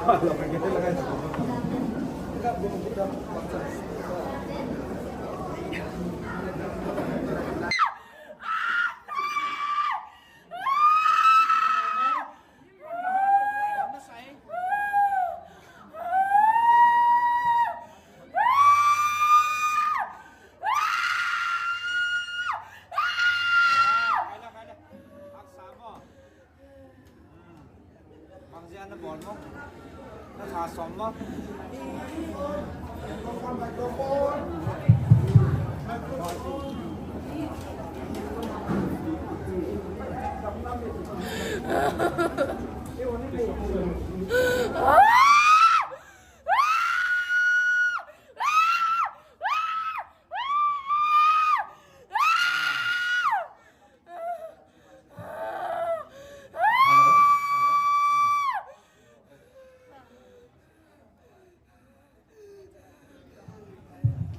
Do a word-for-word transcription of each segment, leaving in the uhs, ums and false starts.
Bang jeh a nabol mo? Natha som mo?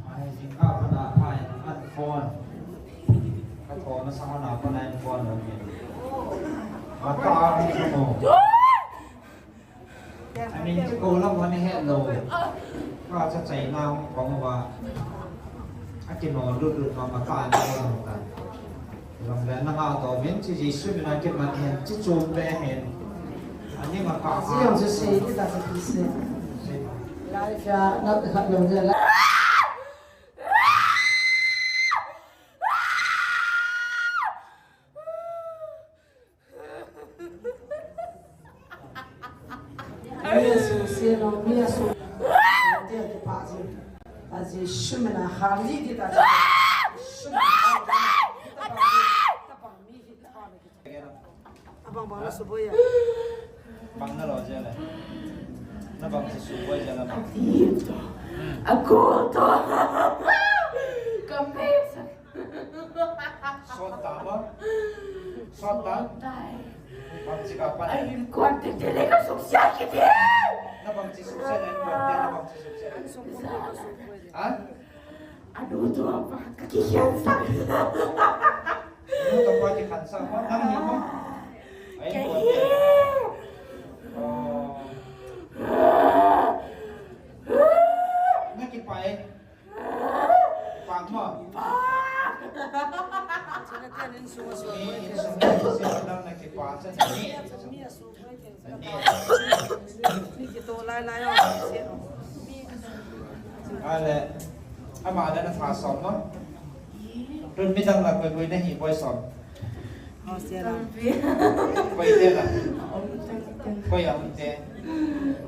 Ai, jingkah pana phai, an phone. Ka thona sang ana pana an phone lo min. Mata a mi mo. Amin chu ko lam wan he lo. Ka cha chai na hung pang ba. Aki no lut lut ma mata an phone ta. Lam le na nga to min chi Jesu min a kiman hen, chi chom be hen. Ani ma ka. Chi jong chu sei kita sa ki sei. Lai cha na khat lo je la. Mi asu sei lo, mi asu. Te ki pa ji. A Jesu min a hali kita. Jesu min a hali. Abang bang na suboi ya. Bang na lo je le. Na bang si suboi je na bang. Aku to. Kampesa. Sot ta ba? Sot ta? Bang si ka pa. Ai, kuan te te le ka suksa ki te. Na bang si suksa na, kuan te na bang si suksa. Ha? Anu to apa? Kakikhian sa. Anu to apa kikhian sa? Apa? Nang ni mo? Ai, ko. Oh. Na kipai. Pak mo. Pak. Sina tian in suma suma. Ni suma suma na kipa sa ni. Ale, ama le natha som mo? Tun midang la koi koi nahi boi som? Hostel a. Koi te la? Koi a um te?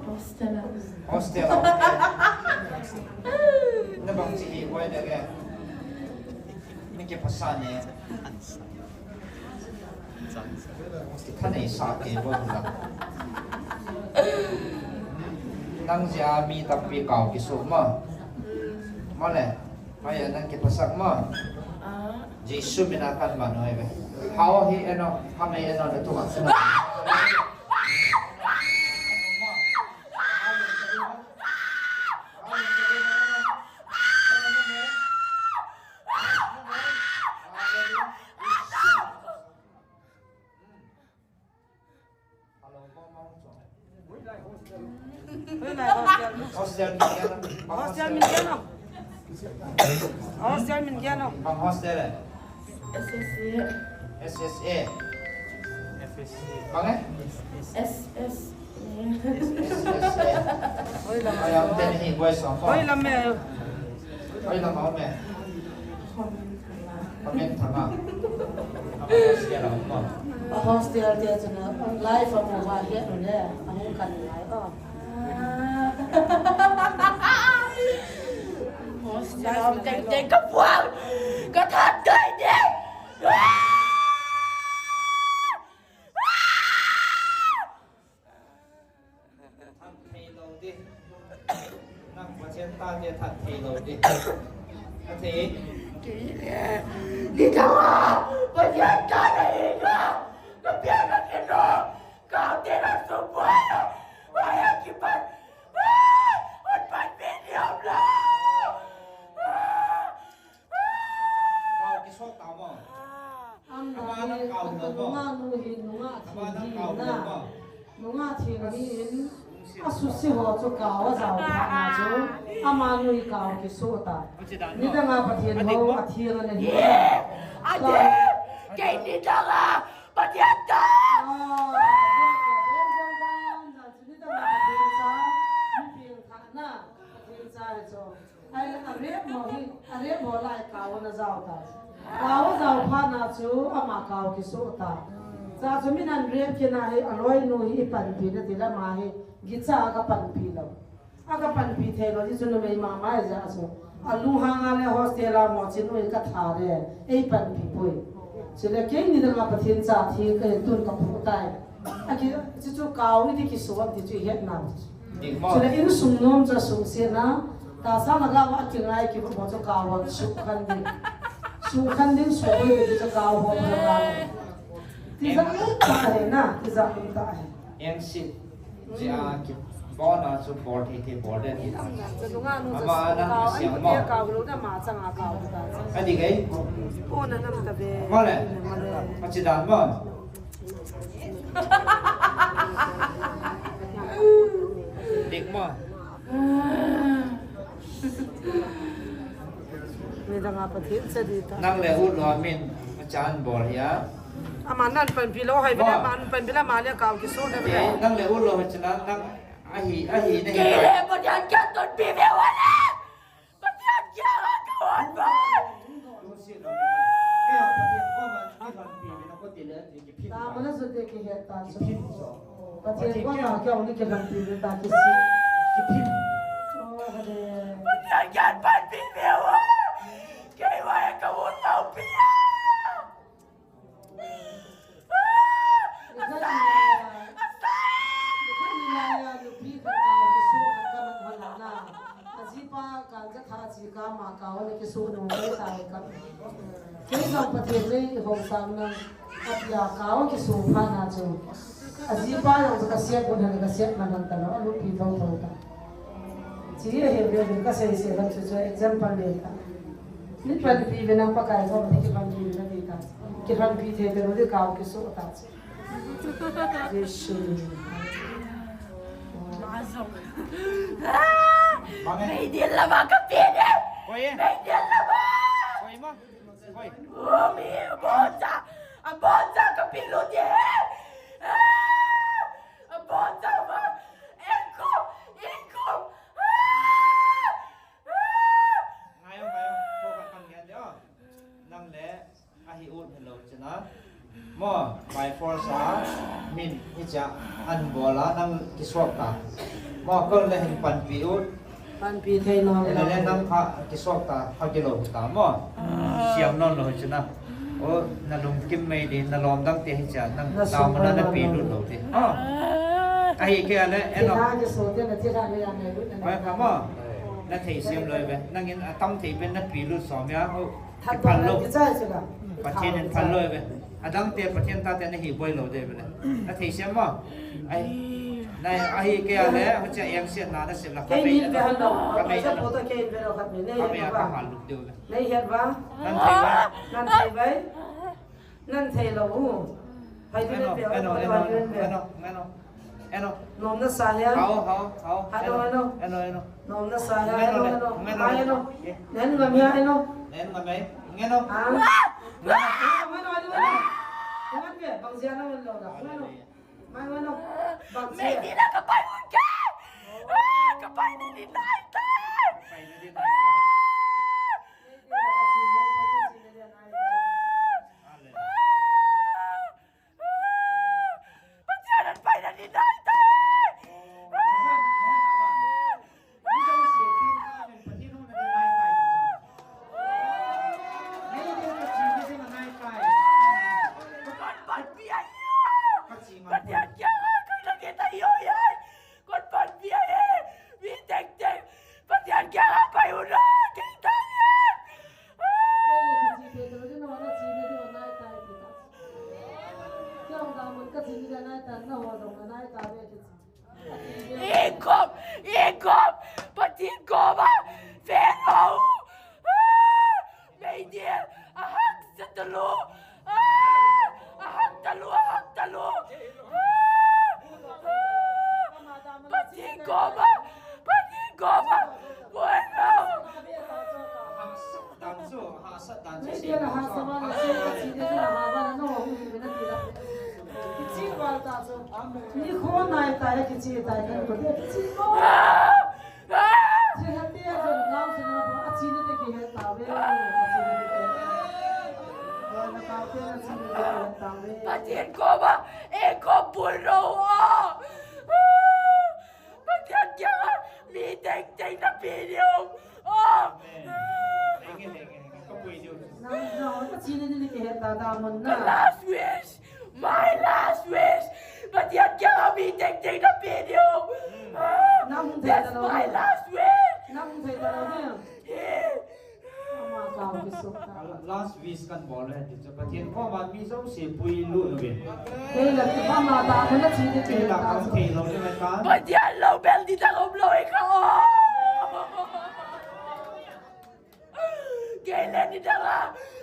Hostel a. Hostel a um te. Na bang chi hi boi de ke? Mi ke pasa ne. Thanei sa kei bou la. Nang jeh a mi tampi kau kisu ma. Ma le, ma ya nang kiphasak ma. Jesu min a kan man oi ve. Hao hi eno, ha mei eno na tu ma sina. Hostel min kei no. Hostel min kei no. Bang hostel e? S S A. S S A. Bang e? S S A. Hoi lam. Hoi lam e. Hoi lam e. Comment thanga. Hostel a um a. Hostel te chun live a mu va he le. Amu kan lai o. Hostel te te ka puang. Ka that kai de. That thei lou di. Nang Pathen tate that thei lou di. Athei. Ni tama, Pathen tate na. Ka pia na kino. Ka te na subuai. Waya kipan. Ah, on pan medium la. Ah. Kau kisot tamo. Ama nang kau lo mo. Nunga nu hin, nunga thing hin na. Nunga thing hin. Asuse ho chu kau ajao phat na chu, amanu hi kau kisoh ta. Nidanga Pathen hou atheng ana hi. Ade, kei nidanga Pathen ta. Ah, nidanga Pathen cha, mi pengthahna Pathen cha hi chu. Ai, arep mo hi, arep mo lai kau ana jao ta. Kau ajao phat na chu ama kau kisoh ta. Cha chu min ana rep kit na hi, aloinu hi ipanpi nati le ama hi gicha a kapanpi lou. Akapanpi thei lou, hichu numei mama ijeh chu. Alunghang a le hostel a mo chinu hi katha le, eipanpi poi. Chule kei nidanga Pathen cha thi kahi tun kaphu tai. Aki, chuchu kau iti kisoh ti chu ihet na. Chule insung nom chu asungsetna, tahsa lhagao a kingai kibu mo chu kau a sukhan ding. Sukhan ding, sukhan ding chu kau ho lhagao. Tijat um tah ahi na, tijat um tah ahi. Engsit. Jia kibol na chu bol thei thei bol ding ti. Ama nang kau, kasiam mo. Kau lou na ma chang a kau ta. Adi gei. Ko na nam ta ve. Mo le. Mo le. Pachi dan mo. Dik mo. Nidanga Pathen cha di ta. Nang le u lo min, achan bol hia. Ama nan panpi lou hai bele, ama nan panpi la ma le kau kisoh le bele. Nang le u lo hai chana, nang ahi, ahi, nahi. Kei le Pathen kiang ton pi ve wa le. Pathen kiang a ka wan ba. Ta mana su te kihet ta su. Pathen ko na kya uni ke lam pi ta kisi. Kiphin. Oh, hade. Pathen kiang panpi ve wa. Kei wa ka wan tau pi a. Ajipa kanja kha chi kama kau le kisoh nung le tai ka. Kei jong Pathen le hou sang nang atia kau kisoh phat na chu. Ajipa jong chu kasiat bun han kasiat man han ta lou, alupi thotho ta. Chi ahi ve ve kasei sei han chu chu example le ta. Min panpi ve nang Pakai ko, min kipanpi ve nang ti ta. Kipanpi thei thei lou di kau kisoh ta. Jesu. Meidil lama kapi de. Koi e? Meidil lama. Koi ma? Koi. Umi, abon cha. Abon cha kapi lou de. Abon cha ma. Engko, engko. Ngai o, ngai o. Ko ka kan ngen de o. Nang le ahi ut hello chana. Mo, by force a, min, hicha, an bol a, nang kisuak ta. Mo, kol le hin panpi ut. Panpi thei nom. Ele le nang kha kisuak ta, kha kilou ta mo. Siam nom lou chana. O, na lungkim mei di, na lom dang te hicha, nang tao mana na pi lut lou di. Ha. Ahi ke ale, eno. Tina kiso te na tira le ya me lut na. Ba ka mo. Na thei siam lou ve. Nang in atam thei pen na pi lut som ya. O. Kiphal lou. Pathen in phal lou ve. Adang te Pathen ta te na hi boi lou de ve le. Na thei siam mo. Ai. Na ahi ke ale, ho cha yang sian na na sim la. Ka mei ve han lou. Ka mei ve lou khat ni. Ka mei ka hal lou de ve. Nei het va. Nan thei ve. Nan thei ve. Nan thei lou u. Hai tu eno, eno, eno, eno, eno, eno. Nom na sa hia? Hao, hao, hao. Hao, eno, eno. Eno, eno. Nom na sa hia? Eno, eno, eno. Eno, eno. Ai, eno. Ye. Nen ngam hia, eno. Nen ngam hia. Eno. Ah. Eno, eno, eno, eno. Eno, eno. Bang sia na eno la. Eno. Mai, eno. Bang sia. Meidil a kapai un ke. Ah, kapai ni ni nai tai. Kapai ni ni nai tai. Kon panpi ahi, mi tengteng, Pathen kiang a pai un o, kei tah e. Ikhop, ikhop, Pathen koma, Pharaoh. Meidil, ahak sa talu. Ah! Ahak talu, ahak talu. Ah! Ah! Pati Ni kho nai tai, kichi tai, kan ko te, kichi ko. Chi ha te, so, nau si na, a chi ni te ki he ta ve, a chi ni te ki he ta ve. Pathen koma, eiho pui lou. Pathen kianga mi tengteng na pe diu. Oh. Nang, nang, ka chi ni ni ki he ta da mon na. The last wish, my last wish. Pathen kianga mi tengteng na pe diu. Ah, nang hung thei ta lou. That's my last wish. Nang hung thei ta lou ni. Eh. Ama ka ki so ta. Last wish kan bol le ti chu Pathen koma mi jouse pui lut uve. Kei la ki pa ma ta, mo na chi ni ki he ta. Kei la kan thei lou ni ta. Pathen lou bel di ta lou lou e ka. Kei le ni dang a,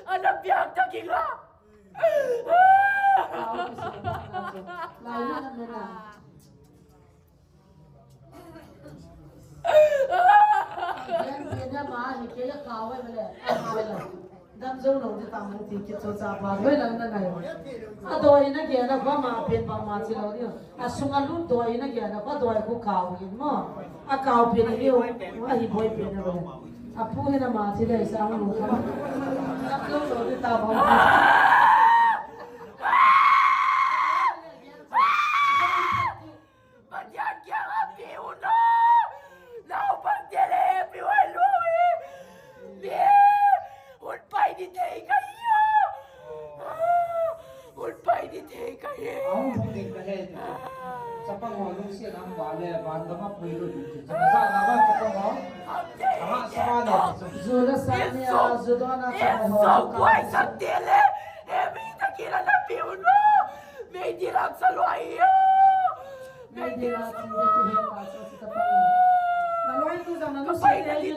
ana piang ta ki nga. Lai na na na. Jen jen na ma hi ke ya ka wai bale. Dam jo lou di ta man ti ki cho cha pa wai lang na ngai. A doi na ke na ba ma pen ba ma chi lou ni. A sung a lut doi na ke na ba doi ku ka wi mo. A ka pen ni u. A hi boi pen na ba. A pu hi na ma chi dai sa mo ka. Dam jo lou di ta ba. Pathen kianga pe u no. Nau bang te le pe u lou e. Be. Un pai ni thei ka hi a. Un pai ni thei ka hi. Aung bung ding ka he. Chapang ho lungsiat a um ba le, van gam a pui lut ding chu. Chapang sa na ba chapang ho. Aha, sa ba le. Zu la sa ni a, zu do na chapang ho. It's so quiet, sa te le. He mi ta ki la na pe u no. Mei di lam sa loi yo. Mei di lam sa loi yo. Na loi tu jang na lu se de ni.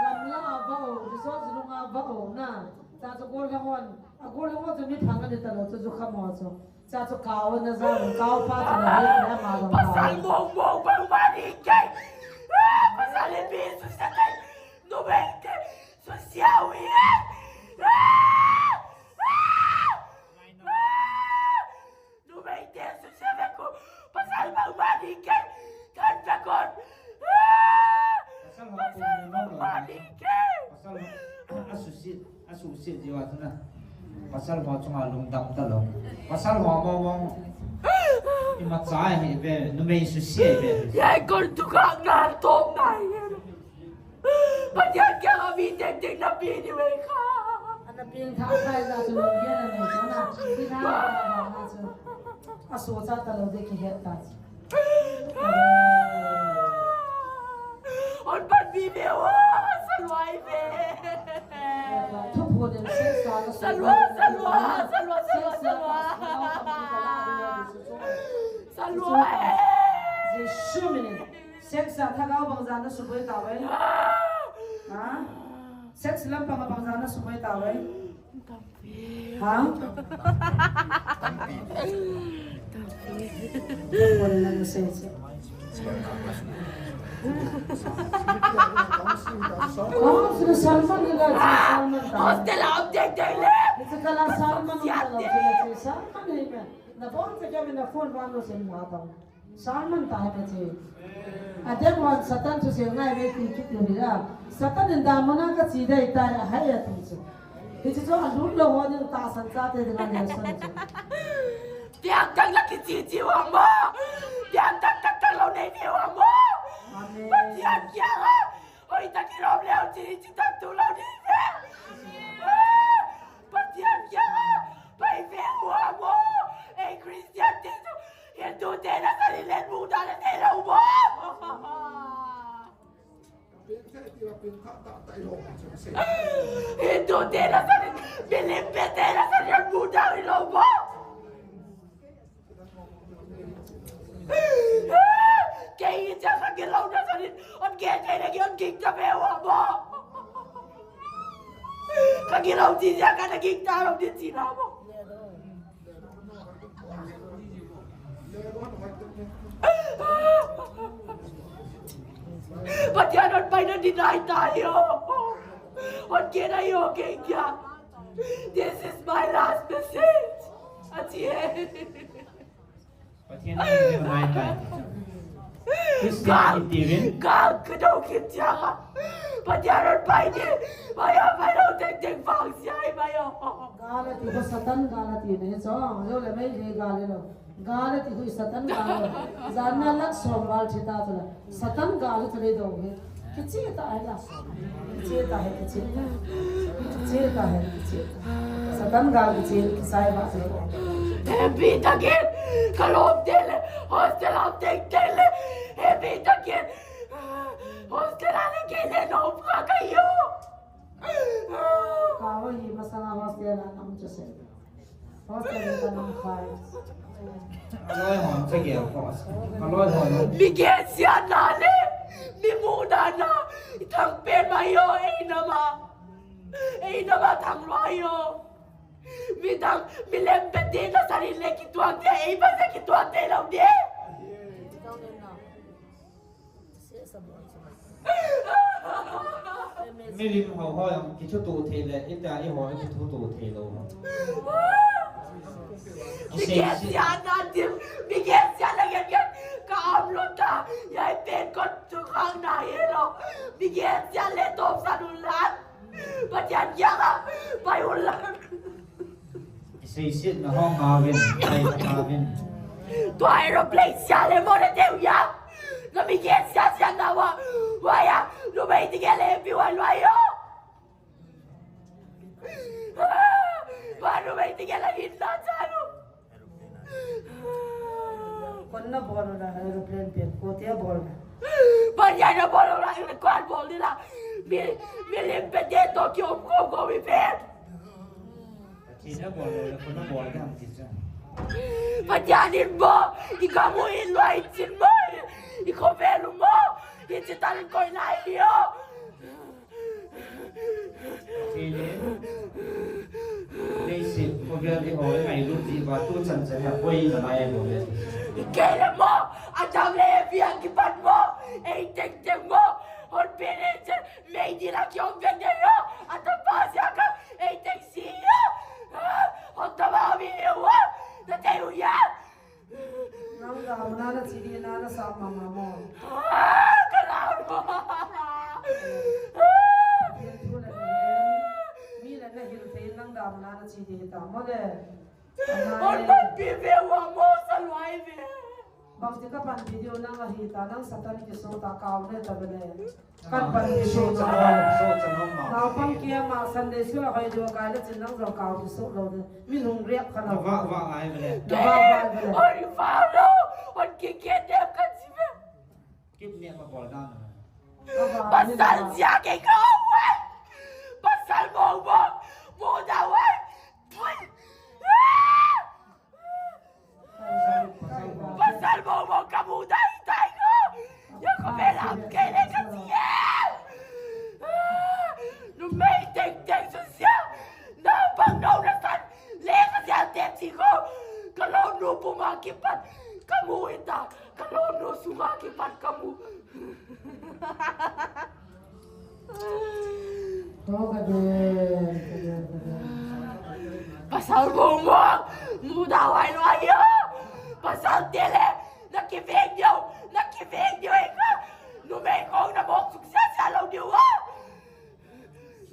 Gamla a va o, resort lung a va o na. Cha cha gol la hon. A gol la hon chu mi phang ani ta lou chu, chu kha mo chu. Cha chu kau na ja, kau pa chu na he na ma lo. Pasal mong mong bang mani kei. Ah, pasal ipi susia kei. Numei te susia u e. Ah! Ah! Ah! Numei te susia ve ku. Pasal bang mani kei. Kan ta kon. Ah! Pasal bang mani kei. Pasal a susia. A suhset jiu a chu na. Pasal ho chunga lungdam talou. Pasal ho mong mong. Imacha hi ve, numei susia hi ve. Yai kon tu ka na tom nai. Pathen kianga mi tengteng na pe ni ve ka. Ana pin tha kai la chu lung ye na nei chu na. Pin tha kai la chu. A so cha talou de ki het ta. On pan mi ve o, salwai ve. Salwa, salwa, salwa, salwa, salwa. Salwa. Sex a thagau bangzah na suboi tauve. Ha? Sex lampang a bangzah na suboi tauve. Ha? Hostel a um ding ding le. Sermon ta hi kachi. Adeh vang Satan thusei ngai ve ti kit lou hira. Satan in damuna kachi dei tai ahai ati chu. Hiche chu alut lou ho ding tahsan chate dinga lesson chu. Piang tang la kichi chi vang mo. Piang tang tang tang lou nei ve vang mo. Amen. Pathen kianga. Hoi ta kilom leu chi chi tang tu lou nei ve. Pathen kianga. Pai ve vang mo. Ei Christian te chu. Hindu te na sa ni len mu da na te lou mo. Hindu te na sa ni, Milim pe te na sa ni, Buddha ni lou mo. Kei cha ka gilou na sa ni, on ke te na ki on king ta pe wa mo. Ka gilou ti cha ka na king ta lou ti chi na mo. Pathen on pai na deny tai o. What can I okay kya? This is my last message. Ati e. Pathian in ngai tai. Christian in tivin. Gal ka do kit ya. Pathian in pai ni. Maya pai lo tek tek vang sia maya. Gal ati ko Satan gal ati ne so. Lo le mai le gal lo. Gal ati hui Satan gal. Janna lak som gal thita tula. Satan gal chu le do he. Kiche ta hai la. Kiche ta hai, kiche ta. Kiche ta hai, kiche ta. Satan gal kiche, kisai ba se. Happy takin. Kalom tele. Hostel am tek tele. Happy takin. Hostel ale kele no pa kayo. Ka ho hi masanga hostel a nam chu se. Hostel in ka nam khai. Aloi hon che gel ko. Aloi hon. Mi gel sia na le. Mi mu na na. Thang pen mai yo ei na ma. Ei na ma thang loi yo. Mi thang, mi lem pe te na sari le kituak te, ei pa se kituak te lo de. Milim ho ho jong kithuto thei le, ita i ho kithuto thei lou. Mi gel sia na dim, mi gel sia na gel gel, ka am lo ta, ya i pen kot tu khang na ye lo. Mi gel sia le top sa nu la. Pathian kianga pai un lang. Seisetna ho ngauvin, pai ngauvin. Tua aeroplane sia le mo na teu ya. Na mi ke sia sia na wa. Wa ya, numei ti ke le pi wa lua yo. Wa numei ti ke la hin na cha lu. Kon na bol na aeroplane pen, ko te bol na. Banya na bol na, ko bol ni la. Mi, mi lim pe te to kyo ko ko mi pen. Tina bol na, kon na bol na ti cha. Pathian in mo, i kamu in loi chin mo, i khovel mo, i chitan koi lai yo. Chule, leiset khovel i ho ngailut jeh uva tuchan chan a koi na lai mo le. Kei le mo, Adam le Evi a kipat mo, ei teng teng mo, hon pe le chen, mei di la kiong ven de yo, ata pa sia ka, ei teng si yo, hon ta ma mi le wa, na te u ya. Nang damna na chi di na na sa mama mo. Ah, ka lau mo. Hil thu le na hen. Mi le na hil thei nang damna na chi di ta mo le. Ana on le. Pan pi ve wa mo sa luai ve. Bang ti ka pan video nang a hi ta nang Satan kiso ta kau le ta ve le. Kan pan video so chan hom, so chan hom ma. Naupang kia ma Sunday school a hoi jo kai le chin nang jo kau ti so lo de. Min hung riak kha lo. Na va va ai ve le. Na va va ve le. Oi, va lo. On ki ke de kan si ve. Kit ne ma bol dan. Pasal sia ke ko wai. Pasal mo mo. Mo da wai. Pui. Ah! Pasal mo mo kamu dai tai ko. Ya ko bela ke le ka siya. Numei teng teng su siya. Na bang no na san. Le ka siya te ti ko. Ka lo nu pu ma ki pat. Kamu ita. Ka lo nu su ma ki pat kamu. Pasal mo mo, mu da wai lo ayo. Pasal tele, na kiveng diu, na kiveng diu eka. Numei kong na bong sukses ya lo diu a.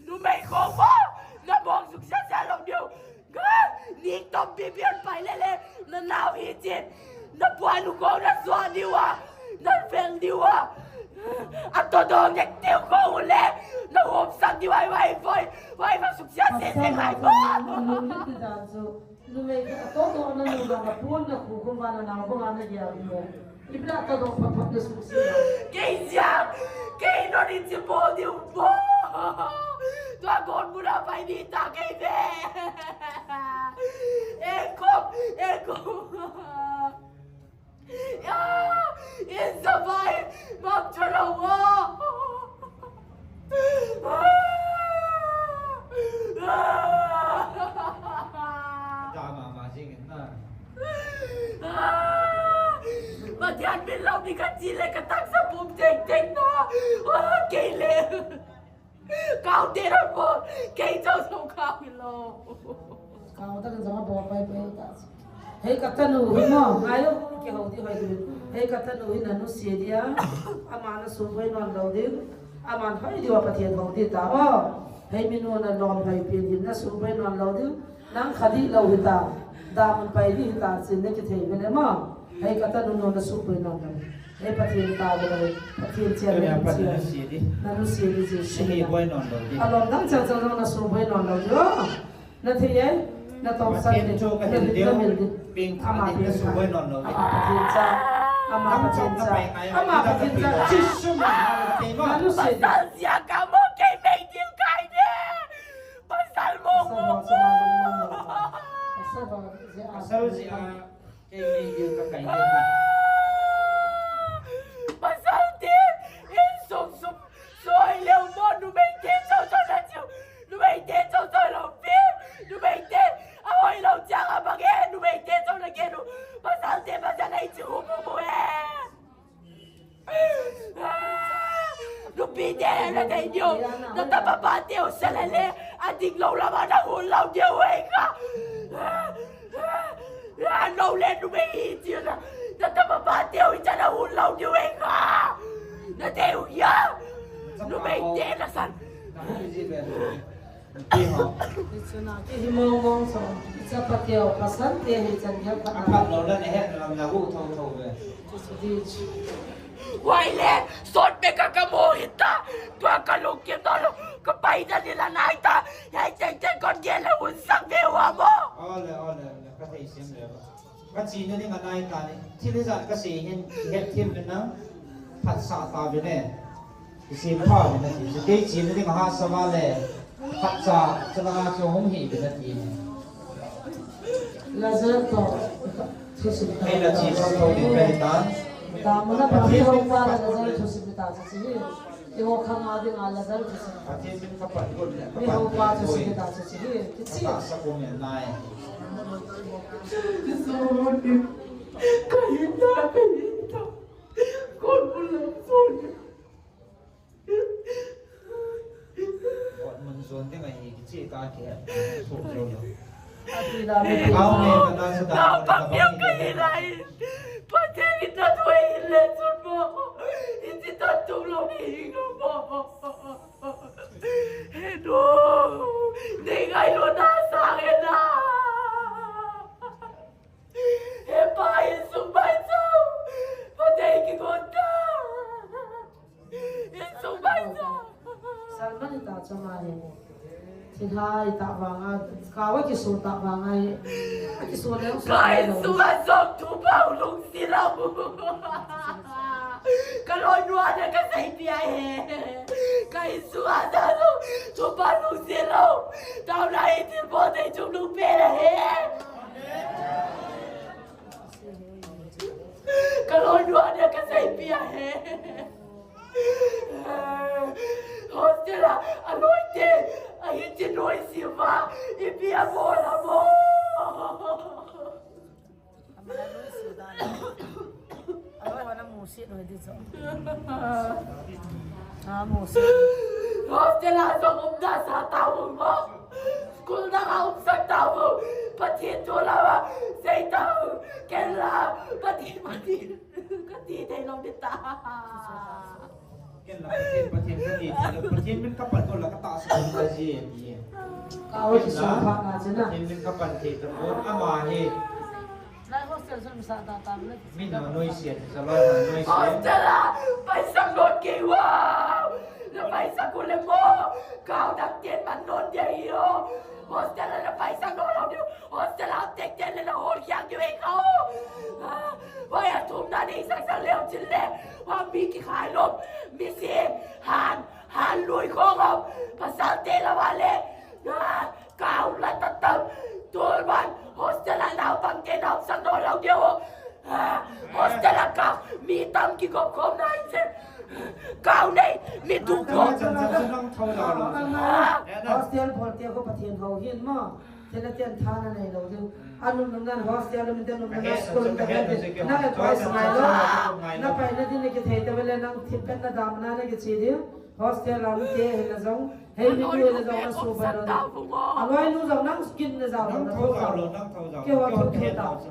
Numei kong mo, na bong sukses ya lo diu. Ga, ni tom pi pian pai le le, na nau hi chin. Na puan u ko na sua diu a, na fel diu a. A to do ngek tiu ko u le, na hop sak diu ai vai voi, vai va suk sia se se ngai ko. Numei a to do na nu na puan na khu kum ba na nau ko ma na ya diu. Ibla ta dong phat phat na suk si. Kei sia, kei no ni chi bol diu bo. Tua gon muna pai ni ta kei ve. Ekom, ekom. Ya, in zavai, mam chalo wo. Da ma ma jing in na. Pathian min lo ni ka chi le ka taksa bum teng teng na. Kei le. Ka Tera bol, kei chau chau ka mi lo. Kau ta kan jama bol pai pai ta. Hei ka tanu hi mo, ngai lo, ke ho di hoi di. Hei ka tanu hi na nu si dia. Ama na su boi non lo di. Ama hoi di wa Pathian ho di ta. Oh, hei mi nu na lom hoi pi di na su boi non lo di. Nang kha di lo hi ta. Da mun pai di hi ta sin ne ki thei ve le mo. Hei ka tanu nu na su boi non lo. Hei Pathian ta ve le. Pathian chia le chia. Na nu si di ji. Hei boi non lo di. Alom dang chang chang na su boi non lo di. Oh. Na thei e, na tawpsan chu ka hin deu, ping kha ding na su boi non lo. Ama Pathian cha, ama Pathian cha, ama Pathian cha, Jisu min a thei mo. Na nu se. Pasal sia ka mo kei mei dil kai de. Pasal mo mo. Pasal sia. Kei mei dil ka kai de. Pasal te, in sum sum, soi leu mo, numei te chau chau na chiu, numei te chau chau lo pi, numei te, a hoi lo chang a bang e, numei te chau na ke nu, pasal te, pasal ei chiu mu mu e. Nupi te na dei diu, na tapa pa te u sa le le, a ding lo la ma na hu lo diu e ka. A lo le numei hi ti na, na tapa pa te u cha na hu lo diu e ka. Na te u ya, numei te na san. Ti ho. Ti chu na, ki hi mong mong so. Cha pa te u pasal te hi chan ya pa. Apat lo la ne he na la hu tho tho ve. Ti chu di chu. Wai le, sot me ka ka mo hita. Tua ka lung kim no lo, ka pai da ni la nai ta. Yai cheng cheng kon ge le un sang ve wa mo. Ole, ole, ole, ka thei sim le ba. Ka chi na ni nga nai ta ni. Thil hi zan ka sei hin, het thim le na. Phat sa ta ve ne. Isi pha ni na ti, kei chi na ding ha sa va le, khat cha, cha la nga chu hung hi bi na ti. Lazar to, thusim ta. Ei na chi sa to ding ka hi ta. Ta ma na pa ho pa la Lazar thusim ta chi chi. I ho khang a ding a Lazar thusim. Pathian min ka pat got le, mi ho pa thusim ta chi chi. Ki chi. Ka sa ko mi nai. Ka hin ta, ka hin ta. Kon bu la, kon. Ot mun zon ding ahi, kichi ta ke, so so lo. Ati la me. Kau me, ka na sa da, ka pa ka hi lai. Pathian in na thoi in le sun mo. Iti ta tu lo ni lo mo. He no. Nei ngai lo na sa he na. He pa, insung bai chu. Pa dei ki gon ta. Insung bai chu. Salman ta chama he. Thilha ta vanga, kawa kisu ta vanga he. Kisu le. Ka insung a zong tu pau lung si lo. Ka loi nua ne ka sei pia he. Ka insung a zong tu pau lung si lo. Tau lai ti po te chung lung pe le he. Ka loi nua ne ka sei pia he. Hostel a, a loi te, a hiti noi siva, i pia mo la mo. Ama la noi siva. Alo, wana musi noi di so. Ah, musi. Hostel a so um da sa ta um mo. School na ka um sa ta um. Pathian tu la wa. Sei ta um. Ken la. Pathian, Pathian. Ka ti thei lo di ta. Ken la Pathian, Pathian ka ti thei lo. Pathian min ka pat ko la ka ta sa ka ji ni. Ka o ki so pha na che na. Pathian min ka pan thei ta ko ama he. Lai hostel sun sa ta ta le. Min no noi sia, sa lai noi sia. Hostel a, paisa not ke wa. Na paisa ko le mo. Kau dang tien man not dia io. Hostel a na paisa not lo dio. Hostel a tek tek le na hol yang dio e kau. Wa ya tum na nei sa sa leo chin le. Wa mi ki khai lo. Mi si han, han lui ko ko. Pasal te la wa le. Kau la ta ta, tol ban, hostel a naupang te nau sang no lau deu. Hostel a ka, mi tam ki gop kom nai se. Kau nei, mi tu ko. Hostel bol te ko Pathian ho hin mo. Tena tian thana nei lo deu. Anu nungan hostel min te nungan school te. Na advice ngai lo. Na pai na din ki thei te vele nang thip pen na dam na na ki chi deu. Hostel a mi te hin na jong. Hei, ni nu le jong na su bai lo. Aloi nu jong nang kin na jao lo, na thou jao lo, nang thou jao lo. Keiho thou thou ta.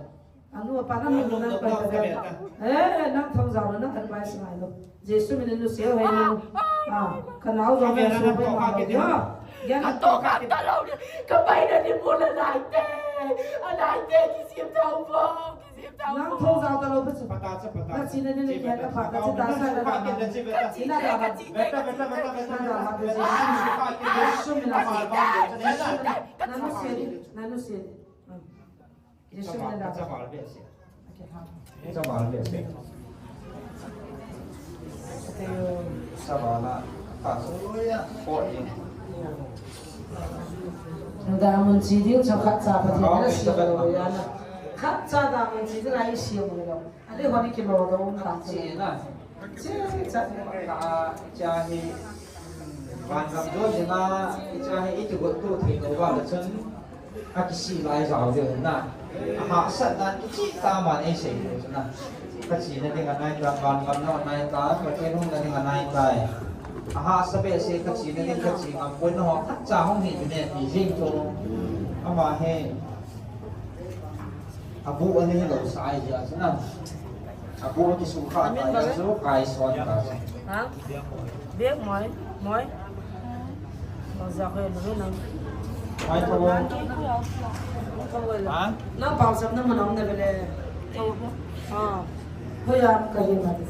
Anu apa nang nu nang pai ta. Eh, nang thou jao lo, nang advice ngai lo. Jesu min in nu sel hei nu. Ah, ka nao jong na su bai ma lo. Ya. Ya na to ka ta lo. Ka pai na ni bu la nai te. A nai te kisim thou bo. Nang thou jao ta lo, pha chu. Pha ta chu, pha ta. Na chi na ni le kia ka pha, ka chi ta sa na da ma. Chi na da ma. Beta, beta, beta, beta. Na da ma, beta. Sum na ma ba. Na nu se, na nu se. Hmm. Ye sum na da. Cha ba le se. Okay, ha. Cha ba le se. Sa ba la, ta su. Ko in. Da mun chi ding cha khat cha Pathen na si lo ya na. Khat cha da mun chi ding ai si lo. Ale honi kilo do um ta chi na. Chi cha. Ka cha hi. Van gam jo ding a, i cha hi i ti got tu thei lo va la chun. A kisi lai jao ding na. A hahsatna kicheh tah man ei sei ding chu na. Ka china ding a nai ta, van gam na nai ta, Pathen hung na ding a nai ta. A hahsa behseh ka china ding ka chi ngam pon na ho khat cha hung hi ding ne ti jing chu. Ama hi a bu a nei lo sa ai jia chu na. A bu a kisu kha ta jia chu kai son ta. Ha? Bek moi, moi. Lo za khoi lo na. Mai tho. Tho lo. Ha? Na pau sam na mun a um na vele. Ah. Hoi am ka hi ma ti.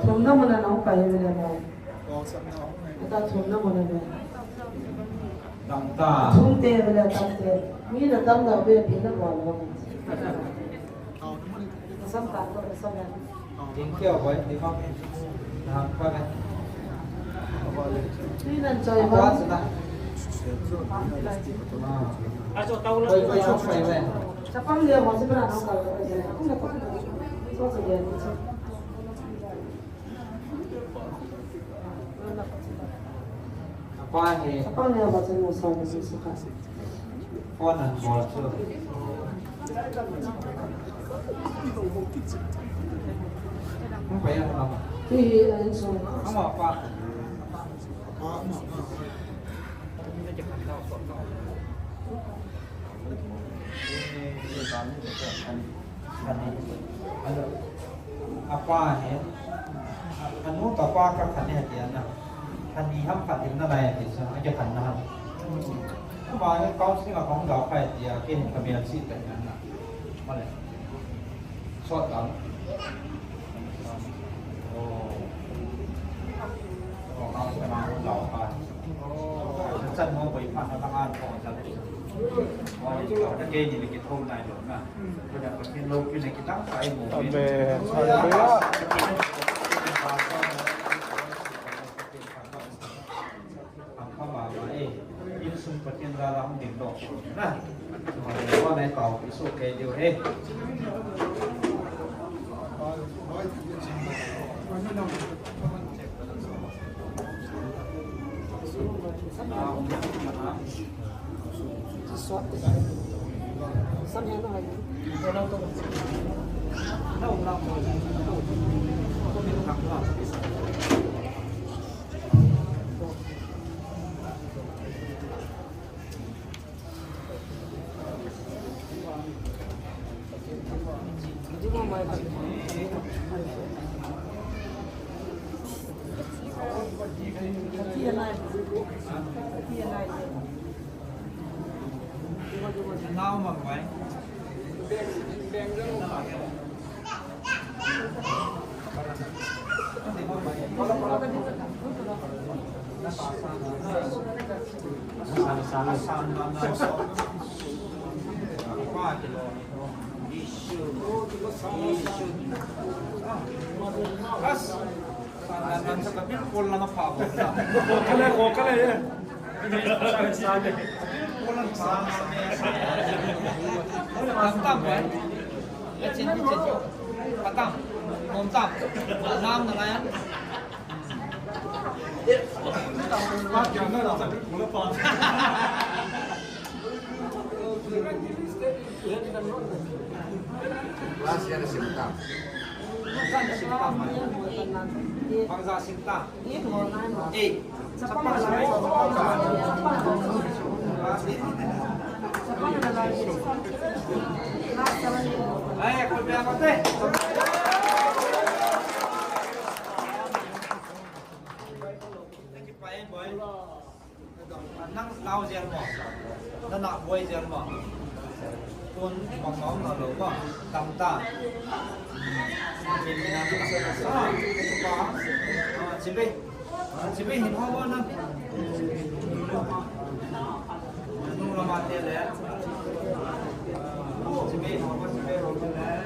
Thum na mun a na um ka hi vele na. Pau sam na um. Ta thum na mun a vele. Tam ta. Thum te vele tam te. Mi na tam da be pi na bol lo. Sam ka to sam na. Thank you, boy. Di ba? Naham pa na. Ni nan choi ba. Apa sila? Koi, koi, koi, koi, koi. Chapang dia mo si pra na ka. Kung na ko. So so dia. Apa ni? Apa ni apa tu mo sa ni sa ka. Phone an bol chu. Hung pai a lama. Hi, hi, an sung. Ama pa. Apa hi, anu tapa ka khan he tia na. Khan ni ham khan dim na lai ati sa, a ke khan na ham. Ama hi counseling a kong dau khai tia, ke hin ka mel si ta na. Male. Sot dau. Oh. Oh, counseling a kong dau khai. Chan mo bai pha na ta an ko chan. Wa ni ko ta ke ni ki thong nai lo na. Ko da ko tin lo ki na ki tang sai mo. Amen. Hallelujah. Ang kama ba eh. Insung Pathen da la hong ding lo. Na. Wa nai tao ki su ke diu he. Patang, eh? Lechin, lechin. Patang. Nom tang. Nam na ngai. Last year, sim tang. Bangza sim tang. Eh. Nang lau zel mo? Nana boi zel mo? Tun mong mong na lo mo? Tam ta. Chibi. Chibi hin ho mo na. Nung lama te le. Chibi ho mo, chibi ho mo le.